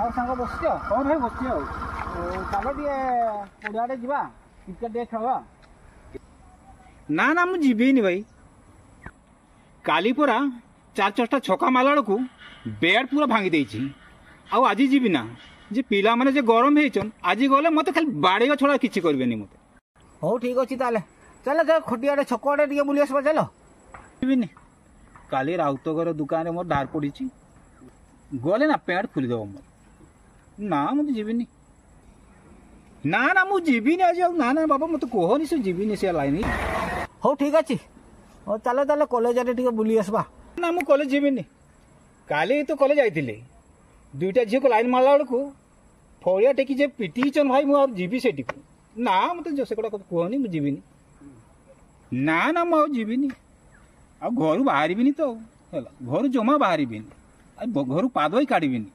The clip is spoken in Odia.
ଆଉ ସାଙ୍ଗ ବସିଛ? ହଁ ଭାଇ, ବସିଛି। ଆଉ ଚାଲ ଟିକେ ପଡ଼ିଆଡ଼େ ଯିବା, କ୍ରିକେଟ ଟିକେ ଖେଳିବା। ନା ନା, ମୁଁ ଯିବିନି ଭାଇ। କାଲି ପରା ଚାରି ପାଞ୍ଚଟା ଛକା ମାରିଲା ବେଳକୁ ବ୍ୟାଟ୍ ପୁରା ଭାଙ୍ଗି ଦେଇଛି। ଆଉ ଆଜି ଯିବି ନା ଯେ, ପିଲାମାନେ ଯେ ଗରମ ହେଇଛନ୍, ଆଜି ଗଲେ ମୋତେ ଖାଲି ବାଡ଼େଇବା ଛଡ଼ା କିଛି କରିବେନି ମୋତେ। ହଉ, ଠିକ ଅଛି ତାହେଲେ। ଚାଲ ଖଟିଆଡ଼େ, ଛକ ଆଡ଼େ ଟିକେ ବୁଲି ଆସିବା, ଚାଲ। ଯିବିନି। କାଲି ରାଉତ ଘର ଦୋକାନରେ ମୋର ଧାର ପଡ଼ିଛି। ଗଲେ ନା ପ୍ୟାଣ୍ଟ ଖୋଲିଦେବ ମୋର। ନା, ମୁଁ ତ ଯିବିନି। ନା ନା, ମୁଁ ଯିବିନି ଆଜି ଆଉ। ନା ନା ବାବା, ମୋତେ କୁହନି, ସେ ଯିବିନି ସେ ଲାଇନ। ହଉ, ଠିକ ଅଛି। ହଉ ଚାଲ ତାହେଲେ, କଲେଜ ଆଡ଼େ ଟିକେ ବୁଲି ଆସିବା। ନା, ମୁଁ କଲେଜ ଯିବିନି। କାଲି ତ କଲେଜ ଯାଇଥିଲି, ଦୁଇଟା ଝିଅକୁ ଲାଇନ୍ ମାରିଲା ବେଳକୁ ଫଳିଆ ଟେକି ଯେ ପିଟିଛନ୍ ଭାଇ, ମୁଁ ଆଉ ଯିବି ସେଠିକୁ? ନା, ମୋତେ ସେଗୁଡ଼ା କୁହନି, ମୁଁ ଯିବିନି। ନା ନା, ମୁଁ ଆଉ ଯିବିନି। ଆଉ ଘରୁ ବାହାରିବିନି ତ ହେଲା, ଘରୁ ଜମା ବାହାରିବିନି, ଆଉ ଘରୁ ପାଦ ହିଁ କାଢ଼ିବିନି।